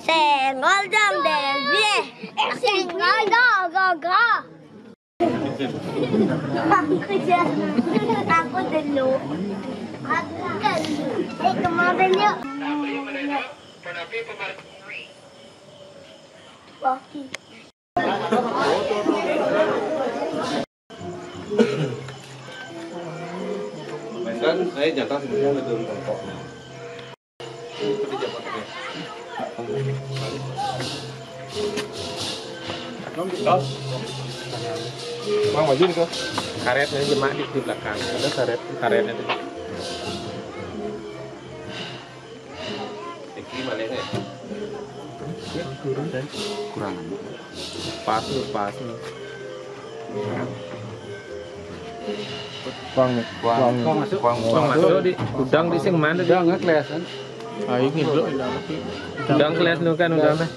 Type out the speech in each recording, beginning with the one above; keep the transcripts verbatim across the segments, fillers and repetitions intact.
Senggol dong, Devi. Eh, senggol dong, go, go. Aku je. Aku dulu. Aku kan. Eh, kemarin yuk. Waki. Mainkan, eh, jatah sebenarnya ada turun kelompoknya. Itu di jatah. Bang, maju nih, Kak. Karetnya aja, Mak, di, di belakang. Ada karet. Karetnya tuh. Iki malingnya. Kurang. Pas lu, pas lu. Bang, Bang, Bang, Bang, Bang, Bang, Bang, Bang, Bang, di gudang di sing mana, di? Udah nggak kelihatan. Ah, ini dulu. Gudang kelihatan kan, udah, nah.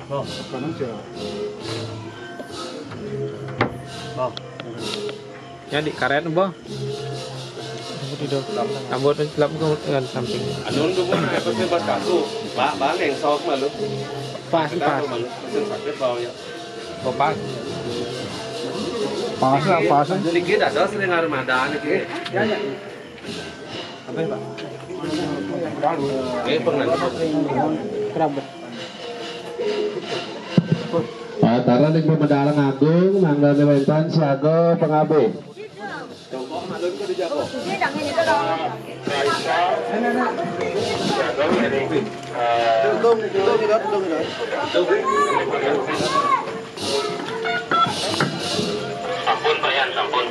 Bang, kanan sih. Bang. Ya, di karet, Bang. Rambut itu. Rambut itu gelap, Bang, dengan samping. Anu, lu, Bang, apa sih, buat kaku? Bang, Bang, yang sok malu. Pas, pas. Malu, pesen sakit baunya. Oh, pas. Pas lah, pas. Sedikit ada sering armada gitu. Ya, ya. Eh, pernah. Kerabat. Tara ning pemedalan agung, nanggane wénten siaga pengabih. Sampun, Pak Yan, sampun.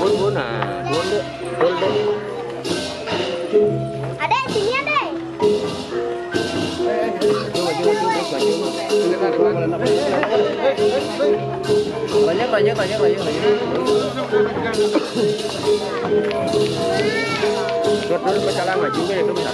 Bun, bun, ah, bun, dek. Bun, bun. Adek, sini, Adek. Banyak, banyak, banyak, banyak, banyak. Buat dulu, pecalang maju, kayak itu, minta.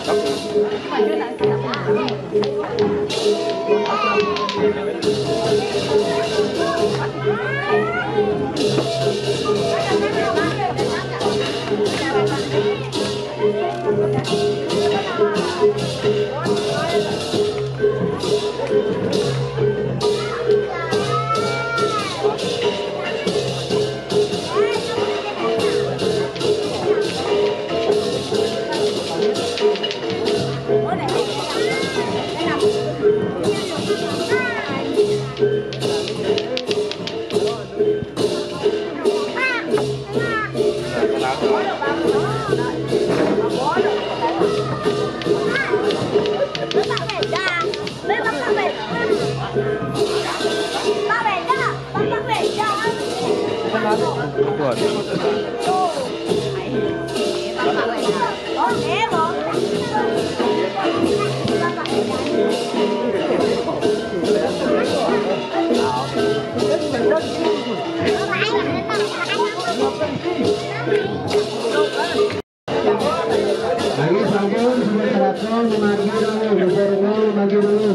Lagi sampun, sudah terasa, memagi dulu, bisa dulu, memagi dulu.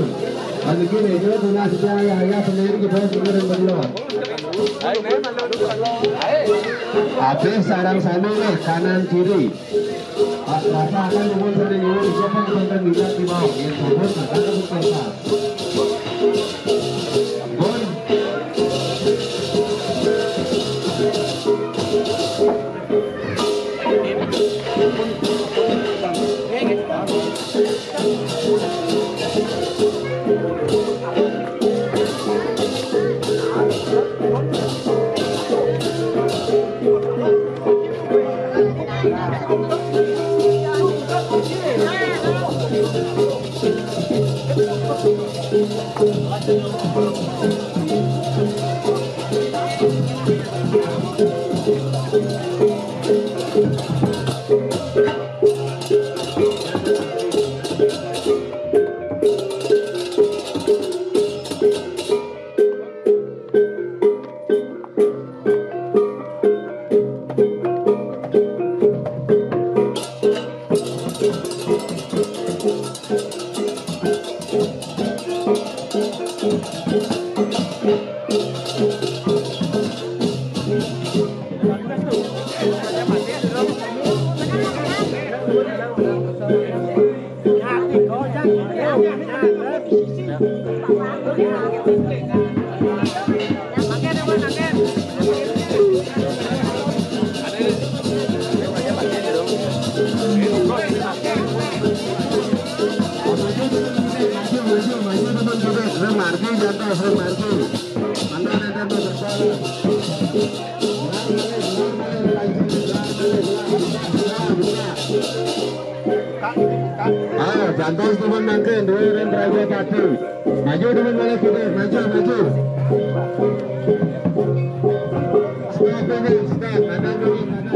Lagi gini, itu tunas dia, ya, ya, sendiri kita dengerin dulu. Habis sarang sami nih, kanan kiri. Pak, rasa akan umur sering umur, siapa yang tentang juga di bawah, yang turun, maka kamu kesa. Bun. Ah, jantos teman nangkin, dua orang raja pati. Maju teman boleh kita, maju, maju. Stop dulu, stop. Ada dulu, ada.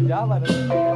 Jangan lanjut dulu.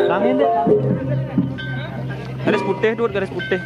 Langit deh. Garis putih, Dut, garis putih.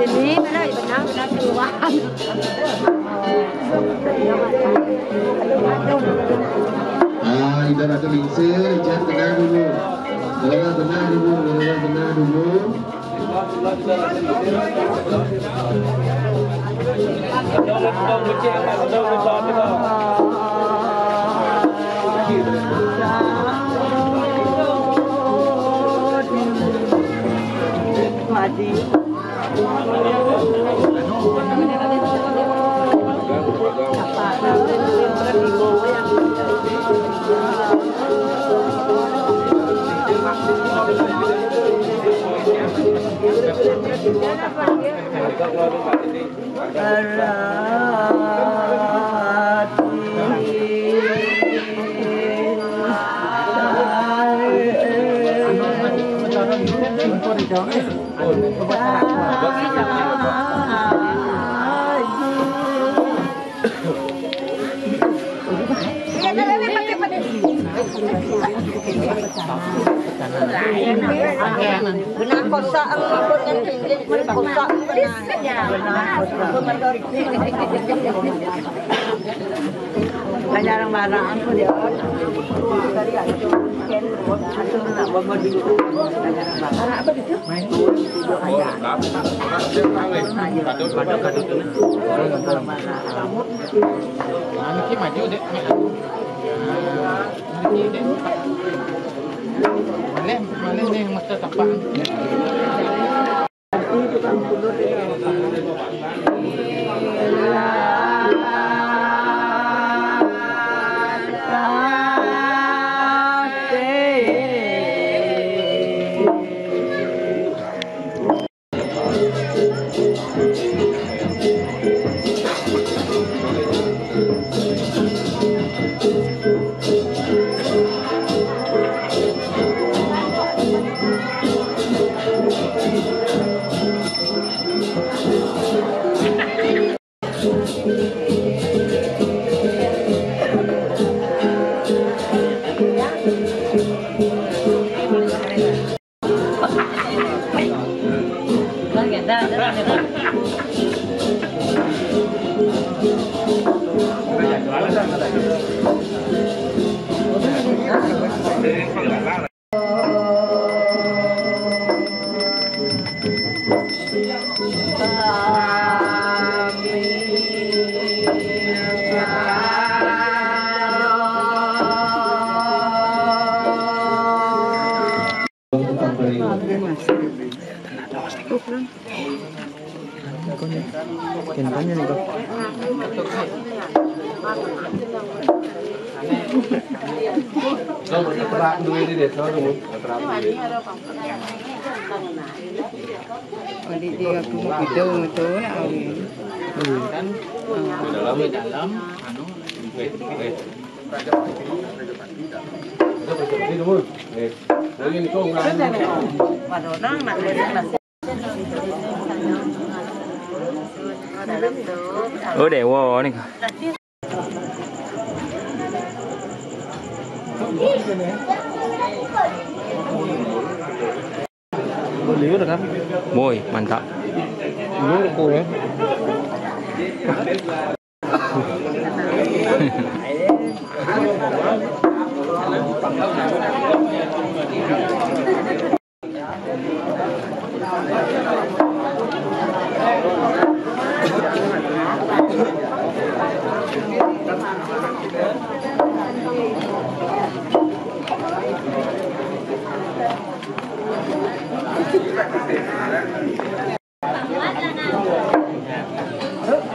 Ini mana benar-benar keluar. Ah, ida dah terlingsir, jangan tenang dulu. Dah tenang dulu, dah tenang dulu. Benang kosak, ampun, yang tinggi, kosak. Banyak orang barang, ampun, ya. Atur nak, bobo dulu. Banyak orang barang. Apa gitu? Main dulu, dulu, ayah. Atur, atur, atur. Banyak orang barang. Anu ki maju, Dek. Nah, anu ki, Dek. Malih, malih nih, mesti tapak. Terang dulu ini deh, terang dulu. Terang dulu. Oh, di, di aku mau hidung itu, nak, Awi. Hmm. Kan, eh, dalam, dalam, anu, nih, nih. Ini dulu. Nih. Ini tuh, nggak. Waduh, nang, nak, nasi. Oh, Dewa nih. Woi, mantap.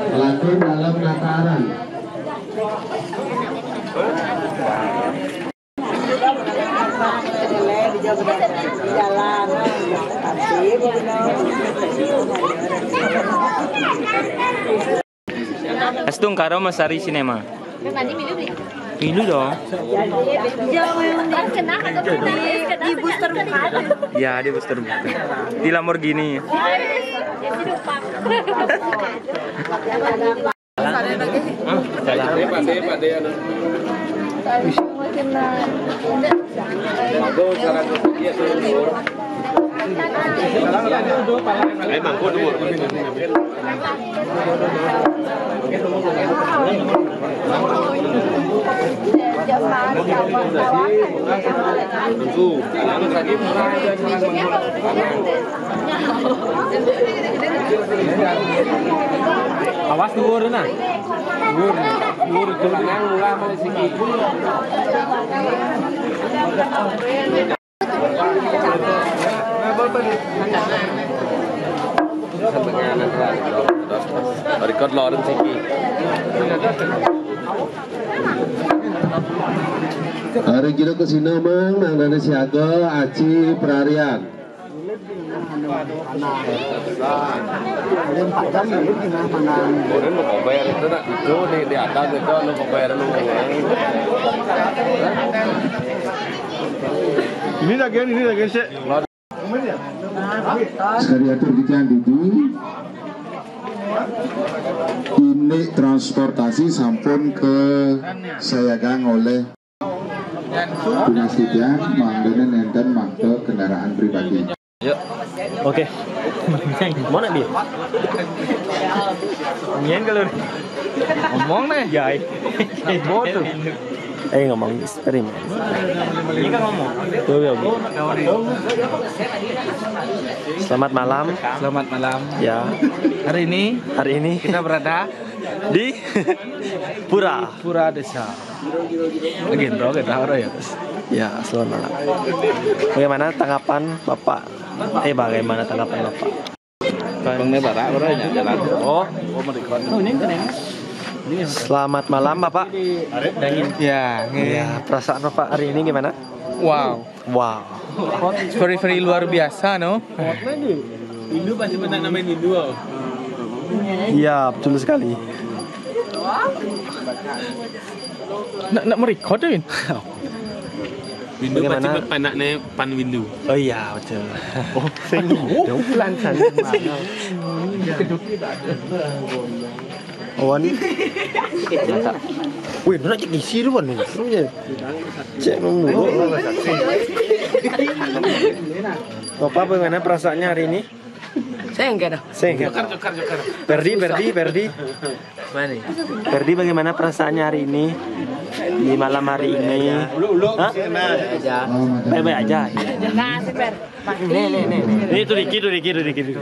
Pelaku dalam nataran. Astung karo Mas Ari Cinema. Milu dong. Di, di booster bukan? Ya, di booster bukan. Di Lamborghini. Awas dhuwur nah. Dhuwur, dhuwur itu. Record loreng siki. Hari kira kesina mang nang dana siaga aci perarian. Orang mau bayar itu nak itu di di atas itu lu mau bayar lu. Ini lagi ini lagi sih. Sekali atur di Candi. Ini transportasi sampun ke Sayagang oleh Tunas titiang, mangdene nenten makta kendaraan pribadi. Yuk. Oke. Mau nak dia? Nyen kalau ngomong nih, jai. Bodoh. Eh, ngomong stream. Ini kan ngomong. Tuh, ya, Bu. Selamat malam. Selamat malam. Ya. Hari ini, hari ini kita berada di Pura. Pura Desa. Lagi intro kita orang ya. Ya, selamat malam. Bagaimana tanggapan Bapak? Eh, bagaimana tanggapan Bapak? Bang Nebara, bro, ya, jalan. Oh, oh, mau di-, selamat malam, Bapak. Ya, ya, perasaan Bapak hari ini gimana? Wow. Wow. Very, very luar biasa, no? Windu pasti pernah namain Windu, oh. Iya, betul sekali. Nak, nak merecord, Win? Windu pasti. Bagaimana? Anaknya Pan Windu. Oh iya, betul. Oh, sing. Jauh pelan sana. Awan. Wih, nak cek isi tu kan. Cek nunggu. Bapak, bagaimana perasaannya hari ini? Saya enggak dah. Saya enggak. Jokar, jokar, jokar. Ferdi, Ferdi, Ferdi. Mana? Ferdi, bagaimana perasaannya hari ini? Di malam hari ini? Hah? Aja. Baik-baik aja. Nah, Nih, nih, nih, nih. Ini tuh Riki, tuh Riki, tuh Riki, tuh.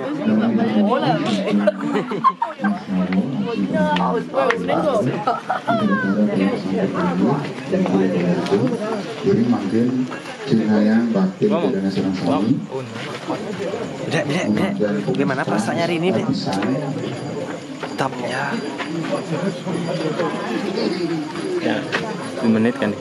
Jadi mungkin Cina yang bakti kepada seorang suami. Dek, dek, dek. Gimana perasaannya hari ini, Dek? Tetap ya. Ya, sepuluh menit kan.